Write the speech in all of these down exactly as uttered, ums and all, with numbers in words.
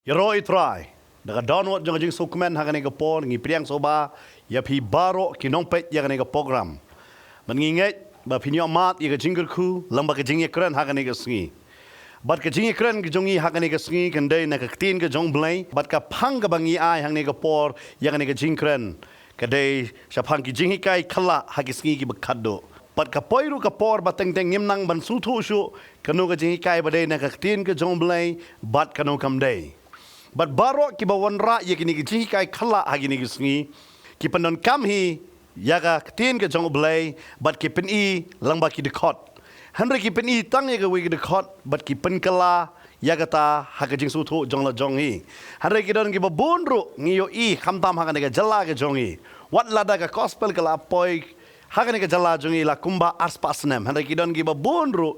Ïaroh ïa u Trai, da ka dohnud jong ka jingsngewkmen ha kane ka por, ngi pdiang sngewbha ïa phi baroh ki nongpeit ïa kane ka program. Bad ngi ngeit ba phin ïoh mad ïa ka jingkyrkhu lyngba ka jingïakren ha kane ka sngi. Bad ka jingïakren ka jong ngi ha kane ka sngi kan dei na ka ktien ka jong U Blei, bad ka phang kaba ngi ai ha kane ka por ïa kane ka jingkren ka dei shaphang ki jinghikai khlak ha ki sngi kiba khatduh. Bad ka poi ruh ka por ba teng teng ngim nang ban sngewthuh shuh kano ka jinghikai ba dei na ka ktien ka jong U Blei bad kano kam dei. Bad baroh kiba wanrah ïa kine ki jinghikai khlak ha kine ki sngi, ki pyndonkam hi ïa ka ktien ka jong U Blei, bad ki pyni lyngba ki dkhot. Hynrei ki pyni tang ïa kawei ka dkhot, bad ki pynkylla ïa kata ha ka jingsngewthuh jong la jong hi. Hynrei ki don kiba bun ruh ngi ïohi, khamtam ha kane ka jylla ka jong ngi. Wat lada ka gospel ka la poi ha kane ka jylla jong ngi la kumba arspah snem, hynrei ki don kiba bun ruh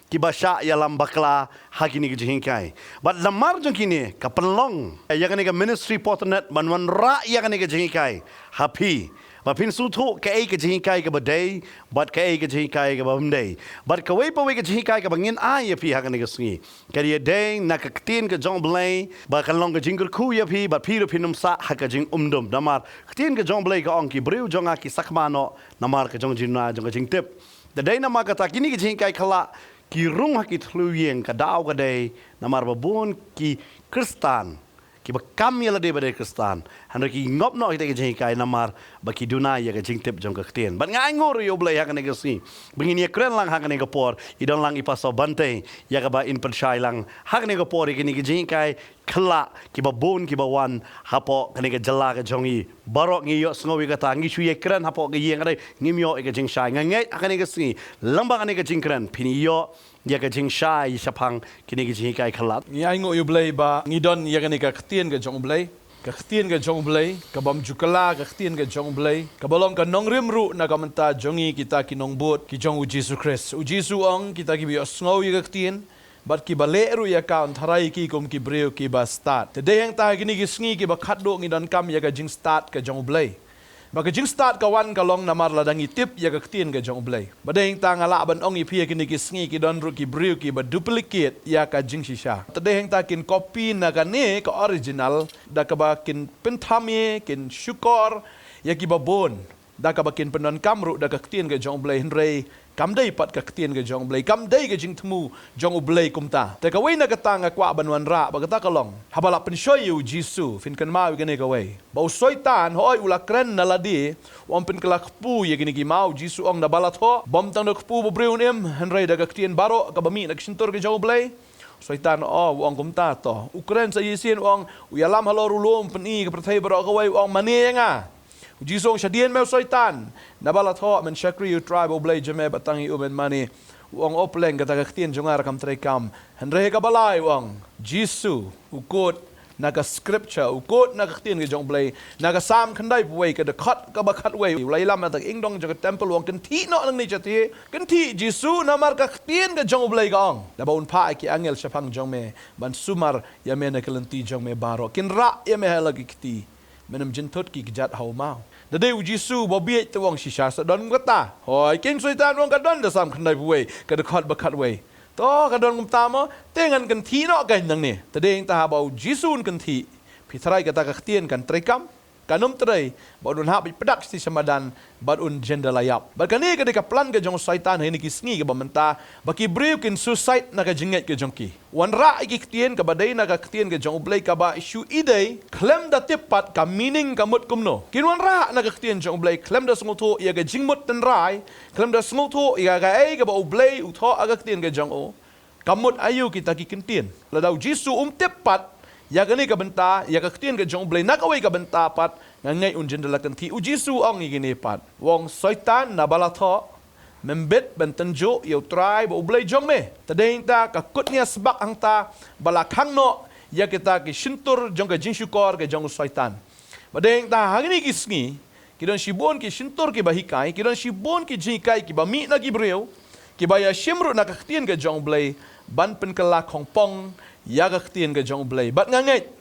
kiba shah ïalam bakla ha kine ki jinghikai. Bad namar jong kine ka pynlong ïa kane ka ministry Potternet ban wanrah ïa kane ka jinghikai ha phi, ba phin sngewthuh kaei ka jinghikai kaba dei bad kaei ka jinghikai kaba ym dei. Bad kawei pa wei ka jinghikai kaba ngin ai ïa phi ha kane ka sngi, ka dei na ka ktien ka jong U Blei, ba kan long ka jingkyrkhu ïa phi, bad phi ruh phin ym sah ha ka jingumdum. Namar ka ktien ka jong U Blei ka ong, ki briew jong nga ki sakma noh namar ka jong ka jingduna jong ka jingtip. Da dei namar kata kine ki jinghikai khlak ki rung ha ki thliew ïing, ka daw ka dei namar ba bun ki Khristan kiba kam ïa lade ba dei Khristan, hynrei ki ngop noh kita ki jinghikai namar ba ki duna ïa ka jingtip jong ka ktien. Bad nga ainguh ruh ïa U Blei ha kane ka sngi ba ngin ïakren lang ha kane ka por, i don lang i Pastor Bantei, ïa kaba in pynshai lang ha kane ka por ïa kine ki jinghikai khlak kiba bun kiba wan hapoh kane ka jylla ka jong ngi. Baroh ngi ïohsngew ïa kata, ngi shu ïakren hapoh ka ïing, hynrei ngim ïoh ïa ka jingshai. Nga ngeit ha kane ka sngi, lyngba kane ka jingkren, phin ïoh ïa ka jingshai shaphang kine ki jinghikai khlak. Ngi ainguh ïa U Blei ba ngi don ïa kane ka ktien ka jong U Blei. Ka ktien ka jong U Blei, ka bym ju kylla, ka ktien ka jong U Blei, kaba long ka nongrim ruh na ka bynta jong ngi kita ki nongbud ki jong U Jisu Khrist. U Jisu u ong, kita kiba ïohsngew ïa ka ktien bad kiba leh ruh ïa ka, un tharai ïa ki kum ki briew kiba stad. Te dei hangta ha kine ki sngi kiba khatduh ngi donkam ïa ka jingstad ka jong U Blei. Ba ka jingstad ka wan ka long namar lada ngi tip ïa ka ktien ka jong U Blei. Bad dei hangta nga lah ban ong ïa phi, ha kine ki sngi ki don ruh ki briew kiba duplicate ïa ka jingshisha. Te dei hangta kin copy na kane ka original, da kaba kin pynthame, kin shukor ïa kiba bun, da kaba kin pyndonkam ruh da ka ktien ka jong U Blei, hynrei kam dei pat ka ktien ka jong U Blei, kam dei ka jingthmu jong U Blei kumta. Te kawei na kata nga kwah ban wanrah, ba kata ka long, haba la pynshoi ïa U Jisu, phin kynmaw ïa kane kawei, ba u Soitan, hooid, u la kren na lade, u ong, pynkylla kpu ïa kine ki maw. U Jisu u ong, naba la thoh, bym tang da kpu ba briew un im, hynrei da ka ktien baroh kaba mih na ka shyntur ka jong U Blei. U Soitan, oh, u ong kumta, to u kren sa shisien, u ong, u ïalam halor u lum, pyni ïa ka pyrthei baroh kawei, u ong, mane ïa nga. U Jisu u ong, shadien me u Soitan, naba la thoh, men shakri ïa U Trai ba U Blei jong me, bad tang ïa u men mane. U ong, oh pleng, kata ka ktien jong nga ruh kam treikam. Hynrei ha kaba lai u ong, Jisu u kut na ka scripture, u kut na ka ktien ka jong U Blei, na ka Salm khyndaiphew wei, ka dkhot kaba khatwei, u la ïalam na ka ingdong jong ka temple, u ong, kynthih noh nangne shathie, kynthih Jisu, namar ka ktien ka jong U Blei ka ong, naba un phah ïa ki angel shaphang jong me ban sumar ïa me na ki lynti jong me baroh, kin rah ïa me ha la ki kti, men ym jynthut ki kjat ha u maw. Da dei U Jisu uba bieit, te u ong, shisha sa don kata. Hooid, keiñ u Soitan u ong, ka don da Salm khyndaiphew wei, ka dkhot ba khatwei. To ka don kumta mo, te ngan kynthih noh keiñ nangne. Te dei hangta haba U Jisu un kynthih, phi tharai kata ka ktien kan treikam? Kan ym trei. Bad un hap beit pdeng shathie sha madan, bad un jin da la ïap. Bad kane ka dei ka plan ka jong u Soitan ha kine ki sngi kiba mynta, ba ki briew kin suicide na ka jingngeit ka jong ki. Wanrah ïa ki ktien kaba dei na ka ktien ka jong U Blei kaba shu ïadei, khlem da tip pat ka meaning, ka mut kumno. Kin wanrah na ka ktien jong U Blei khlem da sngewthuh ïa ka jingmut tynrai, khlem da sngewthuh ïa kaei kaba U Blei u thoh ha ka ktien ka jong u. Ka mut aïu kita ki ktien? Lada U Jisu um tip pat ïa kane ka bynta, ïa ka ktien ka jong U Blei na kawei ka bynta pat, nga ngeit un jin da la kynthih. U Jisu u ong ïa kine pat. U ong, Soitan, naba la thoh, mem bit ban tynjuh ïa U Trai ba U Blei jong me. Te dei hangta ka kut nia sbak hangta ba la khang noh ïa kita ki shyntur jong ka jingshukor ka jong u Soitan. Bad dei hangta ha kine ki sngi, ki don shibun ki shyntur kiba hikai, ki don shibun ki jinghikai kiba mih na ki briew, kiba ïashim ruh na ka ktien ka jong U Blei, ban pynkylla khongpong ïa ka ktien ka jong U Blei. Bad nga ngeit,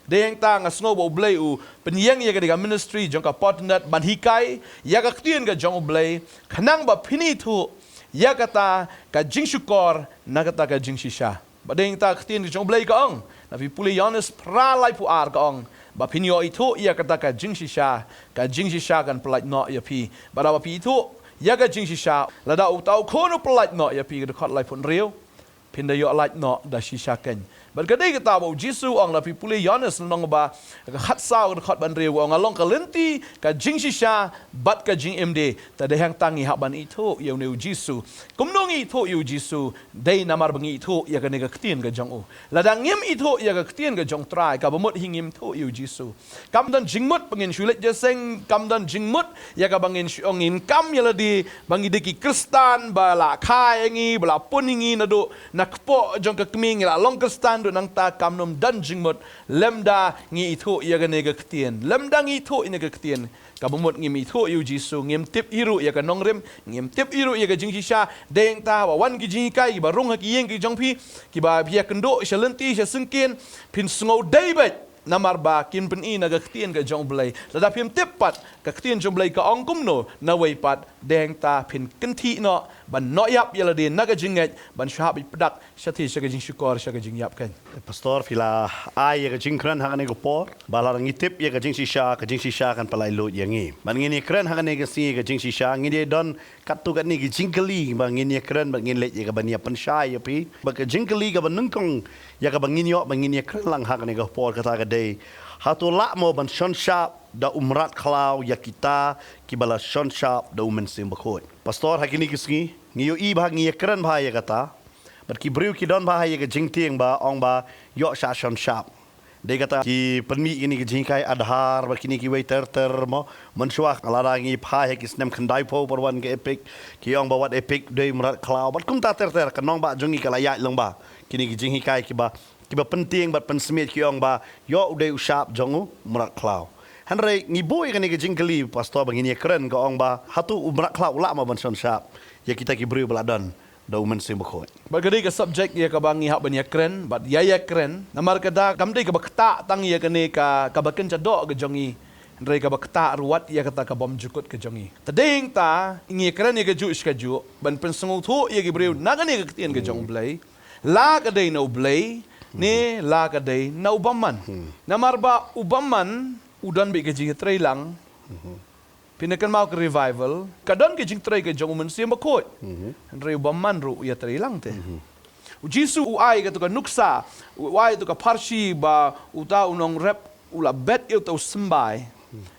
dei hangta nga sngew ba U Blei u pynïeng ïa kane ka ministry jong ka Potternet ban hikai ïa ka ktien ka jong U Blei, khnang ba phin ithuh ïa kata ka jingshukor na kata ka jingshisha. Bad dei hangta ka ktien ka jong U Blei ka ong, Na phi pule Ïoannis phra laiphew ar ka ong, ba phin ïoh ithuh ïa kata ka jingshisha, ka jingshisha kan pyllait noh ïa phi. Bad haba phi ithuh ïa ka jingshisha, lada uta u khun u pyllait noh ïa phi, ka dkhot laiphew hynriew, phin da ïoh lait noh da shisha keiñ. Bad ka dei kata ba u Jisu u ong, na phi pule Ïoannis lynnong ba ka khatsaw, ka dkhot ba hynriew, u ong, nga long ka lynti, ka jingshisha bad ka jingim de. Te dei hangta ngi hap ban ithuh ïa une u Jisu. Kumno ngi ithuh ïa u Jisu? Dei namar ba ngi ithuh ïa kane ka ktien ka jong u. Lada ngim ithuh ïa ka ktien ka jong u Trai, kaba mut hi ngim ithuh ïa u Jisu. Kam don jingmut ba ngin shu leit jingïaseng, kam don jingmut ïa kaba ngin shu ong ngin kam ïa lade ba ngi dei ki Khristan ba la kha ïa ngi, ba la pun ïa ngi naduh na kpoh jong ka kmie, ngi la long Khristan, haduh nangta kam nym don jingmut lymda ngi ithuh ïa kane ka ktien. Lymda ngi ithuh ïa kane ka ktien, kaba mut ngim ithuh ïa u Jisu, ngim tip hi ruh ïa ka nongrim, ngim tip hi ruh ïa ka jingshisha. Dei hangta ba wan ki jinghikai kiba rung ha ki ïing ki jong phi, kiba phi ïakynduh sha lynti sha syngkien, phin sngew dei beit, namar ba kim pyni na ka ktien ka jong u Blei. Lada phim tip pat ka ktien jong u Blei ka ong kumno, nawei pat, dei hangta phin kynthih noh ban noh ïap ïa lade na ka jingngeit, ban shu hap beit pdak shathie sha ka jingshukor, sha ka jingïap keiñ. Pastor, phi la ai ïa ka jingkren ha kane ka por ba lada ngi tip ïa ka jingshisha, ka jingshisha kan pyllait luid ïa ngi. Bad ngin ïakren ha kane ka sngi ïa ka jingshisha, ngin ïa don katto katne ki jingkylli ba ngin ïakren bad ngin leit ïa kaban ïa pynshai ïa phi. Bad ka jingkylli kaba nyngkong ïa kaba ngin ïoh ba ngin ïakren lang ha kane ka por, kata ka dei, hato lah mo ban shon shap da u mrad khlaw ïa kita kiba la shon shap da u Mynsiem Bakhuid? Pastor, ha kine ki sngi ngi ïohi bha, ngi ïakren bha ïa kata. Bad ki briew ki don bha ha ïa ka jingtieng ba ong ba ïoh shah shon shap. Dei kata ki pynmih kine ki jinghikai Aadhaar bad kine kiwei ter ter mo. Mynshuwa lada ngi phai ha ki snem khyndaiphew, ba wan ka EPIC, ki ong ba wat EPIC, dei mrad khlaw. Bad kumta ter ter, ka nongbah jong ngi ka la ïaid lyngba kine ki jinghikai kiba, kiba pyntieng bad pynsmiej, ki ong ba ïoh u dei u shap jong u mrad khlaw. Hynrei ngi buh ïa kane ka jingkylli, Pastor, ba ngin ïakren, ka ong ba hato u mrad khlaw u lah mo ban shon shap ïa kita ki briew ba la don da u Mynsiem Bakhuid? Bad ka dei ka subject ïa kaba ngi hap ban ïakren bad ïa ïakren. Namar ka da kam dei kaba ktah tang ïa kane ka, kaba kynja doh ka jong ngi, hynrei kaba ktah ruh wat ïa kata ka bymjukut ka jong ngi. Te dei hangta ngi ïakren ïa kajuh shi kajuh ban pynsngewthuh ïa ki briew na kane ka ktien ka jong u Blei. La ka dei na u Blei ne la ka dei na u bymman. Namar ba u bymman u don beit ka jingïatreilang. Phin ïa kynmaw ka revival, ka don ka jingtrei ka jong u Mynsiem Bakhuid. Hynrei u bymman ruh u ïatreilang te. U Jisu u ai kato ka nuksa, u ai kato ka pharshi ba uta u nongrep u la bet ïa uta u symbai.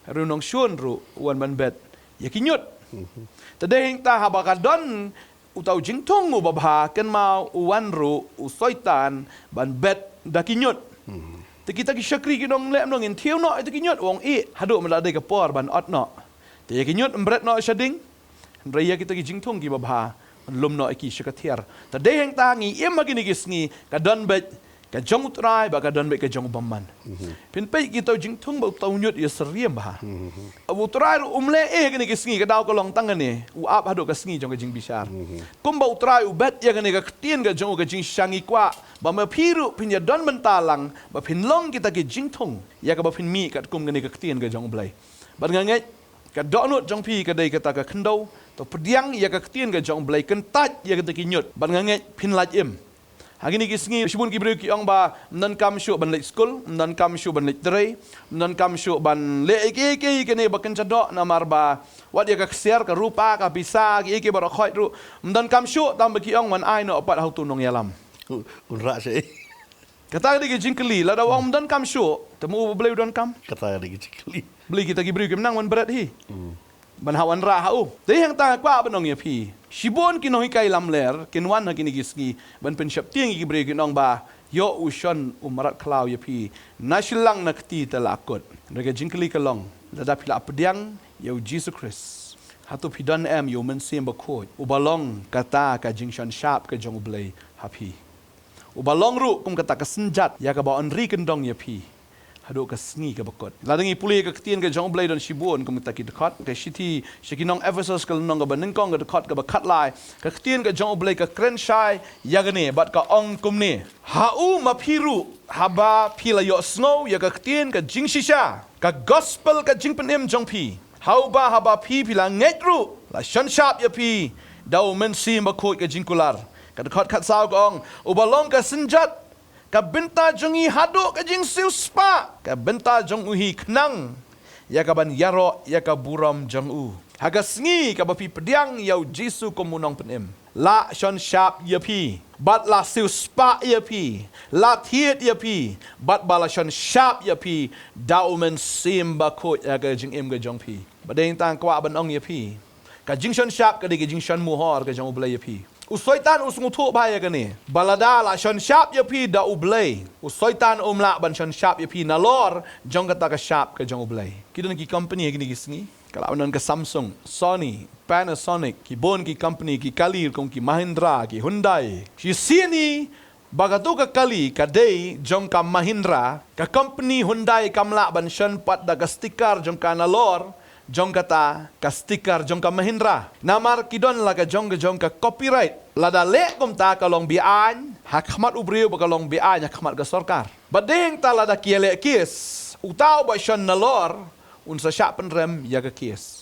Hynrei u nongshun ruh u wan ban bet ïa ki ñiut. Te dei hangta haba ka don uta u jingthung uba bha, kynmaw u wan ruh u Soitan ban bet da ki ñiut. Te kita ki shakri ki ong, leh kumno ngin thiew noh ïa kita ki ñiut? U ong, ïeh, haduh mynta dei ka por ban ot noh. Te ïa ki ñiut ym bret noh shading, hynrei ïa kita ki jingthung kiba bha yn lum noh ïa ki sha ka thiar. Te dei hangta ngi im ha kine ki sngi, ka don beit ka jong u Trai bad ka don beit ka jong u bymman. Phin peit kita u jingthung ba uta u ñiut u ïasyriem bha. U Trai ruh um leh ei ha kine ki sngi, ka daw ka long tang kane, u ap haduh ka sngi jong ka jingbishar. Kumba u Trai u bet ïa kane ka ktien ka jong u, ka jingshisha, ngi kwah ba ma phi ruh phin ïa don bynta lang ba phin long kita ki jingthung ïa kaba phin mih katkum kane ka ktien ka jong u Blei. Bad nga ngeit ka dohnud jong phi ka dei kata ka khyndew, to pdiang ïa ka ktien ka jong u Blei, kyntait ïa kita ki ñiut, bad nga ngeit phin lait im. Ha kine ki sngi shibun ki briew ki ong ba ym donkam shuh ban leit skul, ym donkam shuh ban leit trei, ym donkam shuh ban leh ei ei ei kane ba kynja doh, namar ba wat ïa ka ksiar, ka rupa, ka pisa, ki ei ei baroh khoit ruh ym donkam shuh, tang ba ki ong wan ai noh pat ha uto u nongïalam. U, un rah sha ei? Kata ka dei ka jingkylli, lada u ong ym donkam shuh, te ma u Blei u donkam? Kata ka dei ka jingkylli. Balei kita ki briew kim nang wan bret hi ban hap wan rah ha u? Te hangta nga kwah ban ong ïa phi, shibun ki nonghikai lamler kin wan ha kine ki sngi ban pynsheptieng ïa ki briew, kin ong ba ïoh u shon u mrad khlaw ïa phi na shilliang na kti te la kut. Hynrei ka jingkylli ka long, lada phi la pdiang ïa u Jisu Khrist, hato phi don em ïa u Mynsiem Bakhuid uba long kata ka jingshon shap ka jong u Blei ha phi, uba long ruh kum kata ka synjat ïa kaba yn ri kyndong ïa phi haduh ka sngi kaba kut? Lada ngi pule ka ktien ka jong u Blei, don shibun kum kita ki dkhot. Ka shithi sha ki nong Ephesos, ka lynnong kaba nyngkong, ka dkhot kaba khatlai, ka ktien ka jong u Blei ka kren shai ïa kane bad ka ong kumne: Ha u ma phi ruh, haba phi la ïohsngew ïa ka ktien ka jingshisha, ka gospel ka jingpynim jong phi, ha uba haba phi phi la ngeit ruh la shon shap ïa phi da u Mynsiem Bakhuid ka jingkular. Ka dkhot khatsaw ka ong, uba long ka synjat Ka bynta jong ngi haduh ka jingsiewspah, ka bynta jong u hi khnang ïa ka ban ïaroh ïa ka burom jong u. Ha ka sngi kaba phi pdiang ïa u Jisu kum u nongpynim, la shon shap ïa phi, bad la siewspah ïa phi, la thied ïa phi, bad ba la shon shap ïa phi da u Mynsiem Bakhuid ha ka jingim ka jong phi. Bad dei tang kwah ban ong ïa phi, ka jingshon shap ka dei ka jingshon mohor ka jong U Blei ïa phi. U Soitan u sngewthuh bha ïa kane, ba lada la shon shap ïa phi da U Blei, u Soitan um lah ban shon shap ïa phi nalor jong kata ka shap ka jong U Blei. Ki don ki company ha kine ki sngi, ka lah ban don ka Samsung, Sony, Panasonic, ki bun ki company, ki kali ruh kum ki Mahindra, ki Hyundai. Shisien hi ba kato ka kali ka dei jong ka Mahindra, ka company Hyundai kam lah ban shon pat da ka sticker jong ka nalor jong kata ka sticker jong ka Mahindra. Namar ki don la ka jong ka jong ka copyright. Lada leh kumta ka long be-aiñ ha khmat u briew, ba ka long be-aiñ ha khmat ka sorkar. Bad dei hangta lada ki ïaleh case, uta uba shon nalor un sa shah pynrem ïa ka case.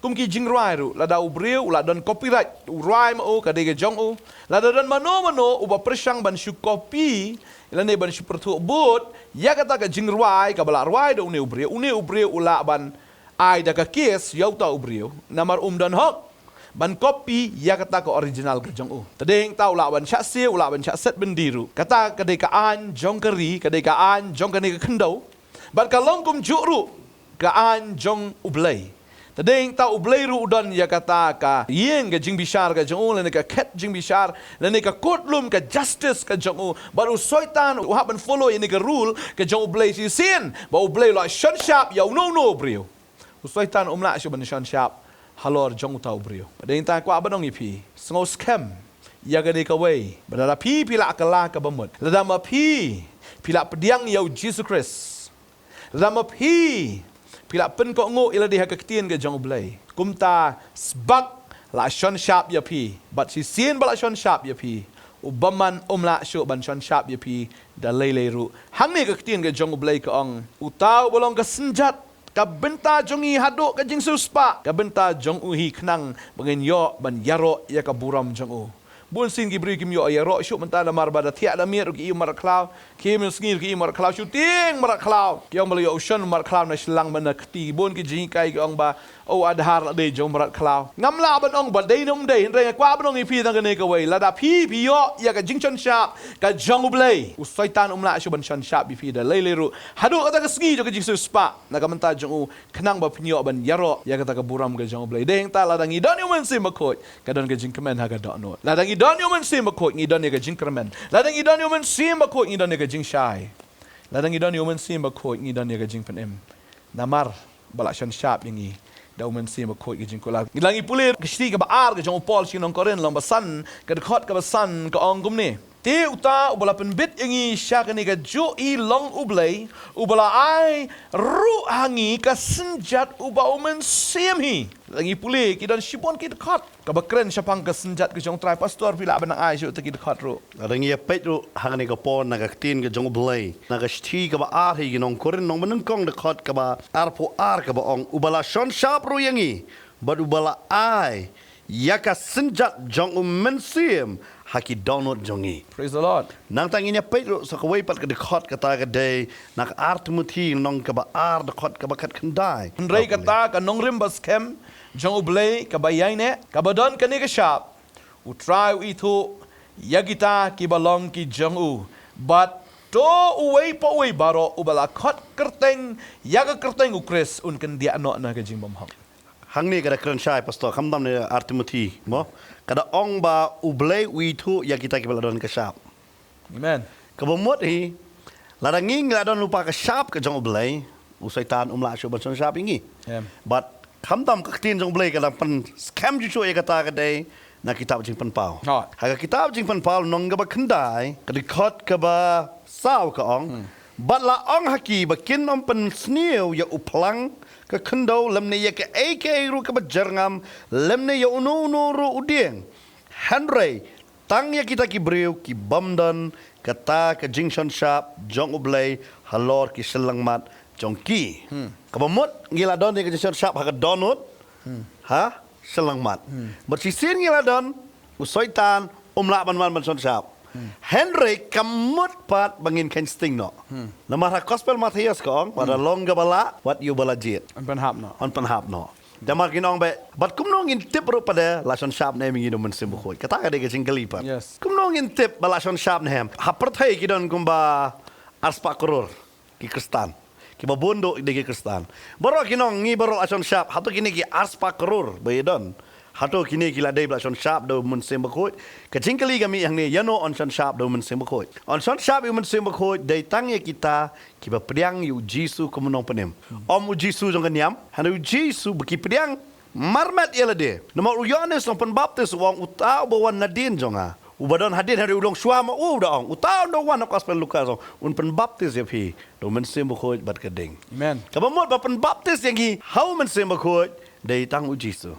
Kum ki jingrwai ruh, lada u briew u la don copyright, u rwai ma u, ka dei ka jong u. Lada don mano mano uba pyrshang ban shu copy lane ban shu pyrthuh bud ïa kata ka jingrwai kaba la rwai da une u briew, une u briew u lah ban ai da ka case ïa uta u briew, namar um don hok ban copy ïa kata ka original ka jong u. Te dei hangta u lah ban shah siew, u lah ban shah set byndi ruh. Kata ka dei ka aiñ jong ka ri, ka dei ka aiñ jong kane ka khyndew. Bad ka long kumjuh ruh ka aiñ jong U Blei. Te dei hangta U Blei ruh u don ïa kata ka ïing ka jingbishar ka jong u, lane ka khet jingbishar, lane ka courtroom ka justice ka jong u. Bad u Soitan u hap ban follow ïa kane ka rule ka jong U Blei shisien ba U Blei u la shon shap ïa uno uno u briew. U Soitan um lah shuh ban shon shap halor jong uta u briew. Bad dei hangta kwah ban ong ïa phi, sngew skhem ïa kane kawei, ba lada phi phi la kylla kaba mut, lada ma phi phi la pdiang ïa u Jisu Khrist, lada ma phi phi la pynkohnguh ïa lade ha ka ktien ka jong U Blei, kumta sbak la shon shap ïa phi. Bad shisien ba la shon shap ïa phi, u bymman um lah shuh ban shon shap ïa phi da lei lei ruh. Hangne ka ktien ka jong U Blei ka ong, uta uba long ka synjat, ka bynta jong ngi haduh ka jingsiewspah, ka bynta jong u hi khnang ba ngin ïoh ban ïaroh ïa ka burom jong u. Bun sien ki briew kim ïoh ïaroh shuh mynta namar ba da thiah da miet ruh ki ïoh mrad khlaw. Ki ïoh sngi ruh ki ïoh mrad khlaw, shooting mrad khlaw. Ki ong ba la ïoh u shon mrad khlaw na shlang ba na kti. Bun ki jinghikai ki ong ba, o, Aadhaar la dei jong mrad khlaw. Ngam lah ban ong ba dei ne ym dei, hynrei nga kwah ban ong ïa phi tang kane kawei, lada phi phi ïoh ïa ka jingshon shap ka jong U Blei, u Soitan um lah shuh ban shon shap ïa phi da lei lei ruh. Haduh kata ka sngi jong ka jingsiewspah na ka bynta jong u, khnang ba phin ïoh ban ïaroh ïa kata ka burom ka jong U Blei. Dei hangta lada ngi don ïa u Mynsiem Bakhuid, ka don ka jingkmen ha ka dohnud. Lada ngi don ïa u Mynsiem Bakhuid ngi don ïa ka jingkyrmen. Lada ngi don ïa u Mynsiem Bakhuid ngi don ïa ka jingshai. Lada ngi don ïa u Mynsiem Bakhuid ngi don ïa ka jingpynim. Namar ba la shon shap ïa ngi da u Mynsiem Bakhuid ka jingkular. Ngi la ngi pule ka shithi kaba ar ka jong u Paul sha ki nong Korinth, lynnong ba san, ka dkhot kaba san, ka ong kumne: Te uta uba la pynbit ïa ngi sha kane kajuh i long U Blei, uba la ai ruh ha ngi ka synjat uba u Mynsiem hi. La ngi pule, ki don shibun ki dkhot kaba kren shaphang ka synjat ka jong u Trai. Pastor, phi lah ban ai shuh kita ki dkhot ruh. Lada ngi ïa peit ruh ha kane ka por na ka ktien ka jong U Blei, na ka shithi kaba ar hi ki nong Korinth, lynnong ba nyngkong, dkhot kaba arphew ar, kaba ong, uba la shon shap ruh ïa ngi, bad uba la ai ïa ka synjat jong u Mynsiem ha ki dohnud jong ngi. Praise the Lord. Nangta ngin ïa peit ruh sa kawei pat ka dkhot, kata ka dei na ka ar Timothi, lynnong kaba ar, dkhot kaba khatkhyndai. Hynrei kata ka nongrim ba skhem jong U Blei kaba ïaineh, kaba don kane ka shap, U Trai u ithuh ïa kita kiba long ki jong u, bad to uwei pa uwei baroh uba la khot kyrteng ïa ka kyrteng U Khrist un kyndiah noh na ka jingbymhok. Hangne ka da kren shai, Pastor, khamtam na ar Timothi, mo? Ka da ong ba U Blei u ithuh ïa kita kiba la don ka shap. Amen. Kaba mut hi, lada ngi ngi la don lypa ka shap ka jong U Blei, u Soitan um lah shuh ban shon shap ïa ngi. Amen. Bad khamtam, ka ktien jong U Blei ka dang pynskhem ju shuh ïa kata ka dei na kitab Jingpynpaw. Ha ka kitab Jingpynpaw, lynnong kaba khyndai, ka dkhot kaba saw, ka ong: Bad la ong ha ki ba kin ym pynsniew ïa u phlang ka khyndew, lymne ïa kaei kaei ruh kaba jyrngam, lymne ïa uno uno ruh u dieng, hynrei tang ïa kita ki briew ki bym don kata ka jingshon shap jong U Blei halor ki shyllangmat jong ki. Kaba mut ngi la don ïa ka jingshon shap ha ka dohnud, ha shyllangmat. Bad shisien ngi la don, u Soitan um lah ban wan ban shon shap. Hynrei kam mut pat ba ngin kheiñ sting noh. Namar ha gospel Mathaios ka ong, wat la long kaba lah, wat ïa uba la jied. Yn pynhap noh. Yn pynhap noh. Te namar kin ong ba, bad kumno ngin tip ruh pat ba la shon shap ne em ïa ngi da u Mynsiem Bakhuid. Kata ka dei ka jingkylli pat. Yes. Kumno ngin tip ba la shon shap ne em. Ha pyrthei ki don kumba arspah klur ki Khristan. Kiba bun duh dei ki Khristan. Baroh kin ong ngi baroh la shon shap. Hato kine ki arspah klur ba ïa don, hato kine ki la dei ba la shon shap da u Mynsiem Bakhuid? Ka jingkylli ka mih hangne, ïano yn shon shap da u Mynsiem Bakhuid? Yn shon shap ïa u Mynsiem Bakhuid dei tang ïa kita kiba pdiang ïa u Jisu kum u Nongpynim. Ym u Jisu jong ka niam, hynrei u Jisu ba ki pdiang marmet ïa lade. Namar u Ïoannis Nongpynbaptis u ong, uta uba wan nadien jong nga, uba don hadien, hynrei u long shuwa ma u, u da ong. Uta un da wan, ha gospel Lukas u ong, un pynbaptis ïa phi da u Mynsiem Bakhuid bad ka ding. Amen. Kaba mut ba pynbaptis ïa ngi ha u Mynsiem Bakhuid dei tang u Jisu.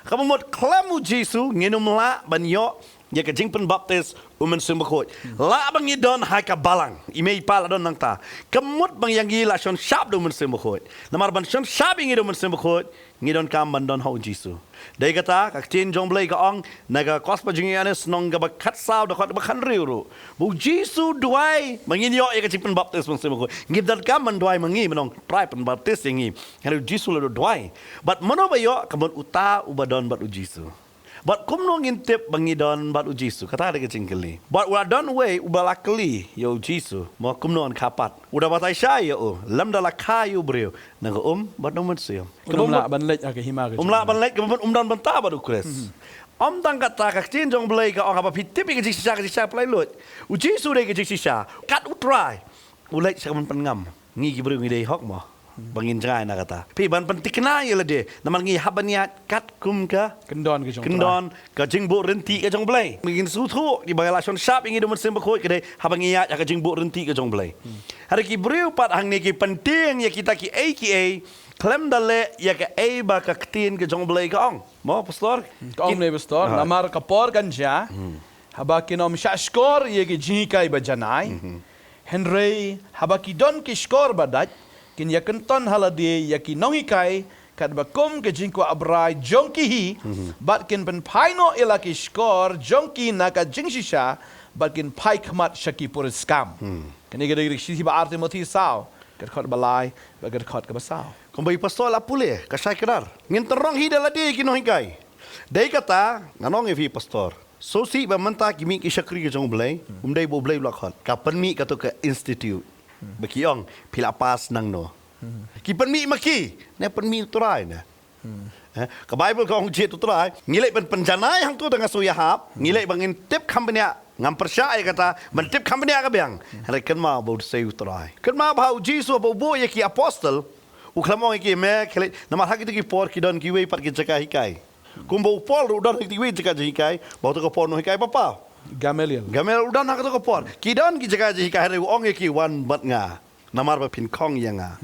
Kaba mut khlem u Jisu ngin ym lah ban ïoh ïa ka jingpynbaptis u Mynsiem Bakhuid. Lah ba ngi don ha ka balang, i mei i pa la don nangta. Ka mut ba ïa ngi la shon shap da u Mynsiem Bakhuid. Namar ban shon shap ïa ngi da u Mynsiem Bakhuid, ngi donkam ban don ha u Jisu. Dei kata ka ktien jong Blei ka ong, na ka gospel jong u Ïoannis lynnong kaba khatsaw, dkhot ba khathynriew ruh, ba u Jisu u duwai ba ngin ïoh ïa ka jingpynbaptis u Mynsiem Bakhuid. Ngim donkam ban duwai ma ngi, ban ong Trai pynbaptis ïa ngi. Hynrei u Jisu u la duwai. Bad mano ba ïoh? Ka mut uta uba don bad u Jisu. Bad kumno ngin tip ba ngi don bad u Jisu? Kata dei ka jingkylli. Bad u la don uwei uba la kylli ïa u Jisu, mo, kumno yn kha pat. U da batai shai ïa u, lymda la kha ïa u briew na ka um bad na u mynsiem. Um lah ban leit ha ka hima ka jong U. Um lah ban leit, ka mut um don bynta bad u Khrist. Ym tang kata, ka ktien jong Blei ka ong, haba phi tip ïa ka jingshisha, ka jingshisha pynlait lut. U Jisu dei ka jingshisha. Kat u Trai u leit sha ka ban pynngam ngi ki briew, ngi dei hok mo, ba ngin jngai na kata. Phi ban pynthikna ïa lade, namar ngi hap ban ïaid katkum ka kyndon ka jong Trai, kyndon ka jingbuh rynti ka jong Blei. Ngin sngewthuh, ngi ba la shon shap ïa ngi da u Mynsiem Bakhuid ka dei haba ngi ïaid ha ka jingbuh rynti ka jong Blei. Hynrei ki briew pat hangne ki pyntieng ïa kita kiei kiei khlem da leh ïa kaei ba ka ktien ka jong Blei ka ong. Mo, Pastor? Ka ong ne, Pastor, namar ka por kan jia haba kin ym shah shkor ïa ki jinghikai ba janai. Hynrei haba ki don ki shkor ba dait, kin ïa kynton ha lade ïa ki nonghikai katba kum ka jingkwah brai jong ki hi, bad kin pynphai noh ïa la ki shkor jong ki na ka jingshisha, bad kin phai khmat sha ki puriskam. Kane ka dei ka shithi ba ar Timothi saw, ka dkhot ba lai bad ka dkhot kaba saw. Kumba i Pastor la pule, ka shai kdar. Ngin tyrong hi da lade ki nonghikai. Dei kata ngan ong ïa phi, Pastor, sngewsih ba mynta ki mih ki shakri ka jong U Blei, um dei ba U Blei u la khot. Ka pynmih kato ka institute ba ki ong phi la pass nangno. Ki pynmih ma ki, ne pynmih U Trai ne? Eh, ka Baibl ka ong jied U Trai, ngi leh ban pynjanai hangto da nga sngew ïahap, ngi leh ba ngin tip kham bniah, ngam pyrshah ïa kata, ban tip kham bniah ka biang. Hynrei kynmaw ba u sei U Trai. Kynmaw ba ha u Jisu ba u buh ïa ki apostol, u khlem ong ïa ki me khie leit, namar ha kito ki por ki don kiwei pat ki jaka hikai. Kumba u Paul ruh u don ha kito kiwei jaka jinghikai, ba uto ka por u nonghikai paw paw. Gamaliel. Gamaliel u don ha kato ka por. Ki don ki jaka jinghikai, hynrei u ong ïa ki, wan bad nga. Namar ba phin khong ïa nga.